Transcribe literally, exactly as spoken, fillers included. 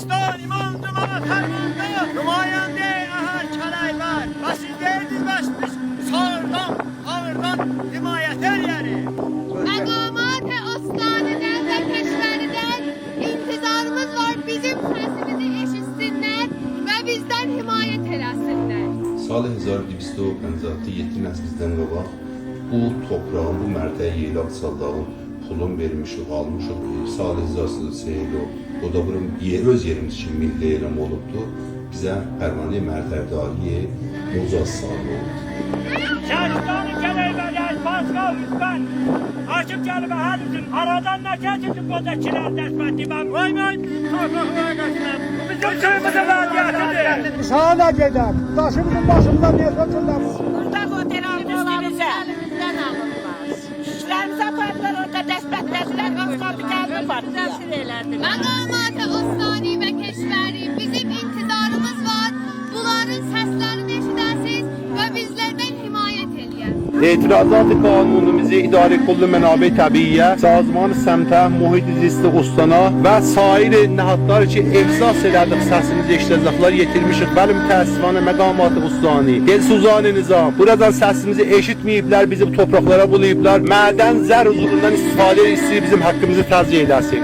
استان، امام جماعت فرمانده، نماینده اهل کلیبر. و سیز دئییردینیز، بس بیز ساغیردان، ساغیردان حمایت ائله‌یه‌ریک. مقامات استانیدن و کشوریدن انتظاریمیز وار، بیزیم سسیمیزی ائشیتسینلر و بیزدن حمایت ائله‌سینلر. سال هزار دویست و پنجاه یئددی، مهد بیزدن قاباق بو توپراغین، بو مرتع یئیلاق سالداغین پولون وئرمیشیک، آلمیشیق. سال هزار سه یوز، او دا بونون یئ-، اؤز یئریمیز اوچون میللی اعلام اولوبدور. بیزه پروانه‌ی مرتع‌داری مجاز صادر اولوبدور. شهرستان کلیبر، پاسگاه استان. آشیق گلیب هر اوزون آرادان، نه کسیدی قوجا کیرار دستبندی؟ وای وای، تورپاقلارا قسم. بو بیزیم سویوموزون وضعیتیدیر. بیز هارا گئدک؟ داشیمیزین باشیمیزا نییه تؤکورلر؟ بورادا اوتوران بیزیمیزه. الیمیزدن آلیرلار. کیشیلریمیزی آپاردیلار، اورادا دستبندله‌دیلر، آز قالدی گلدی پارتلایا. مقامات استانی و کشوری، بیزیم انتظاریمیز وار. بونلارین سسلرینی ائشیده‌سیز و بیزلردن حمایت ائله‌یه‌سیز. اعتراضات قانونیمیزی ادارهٔ کل منابع طبیعی‌یه، سازمان سمته، محیط زیست استانا و سایر نهادلار کی، احساس ائله‌دیک سسیمیزی ائشیده‌جکلر، یئتیرمیشیک. ولی متأسفانه مقامات استانی، دلسوزان نظام بورادان سسیمیزی ائشیتمه‌ییبلر، بیزی بو توپراقلارا بولاییبلار. معدن زر حضوروندان استفاده ائدیر، ایسته‌ییر بیزیم حاققیمیزی تضییع ائله‌سین.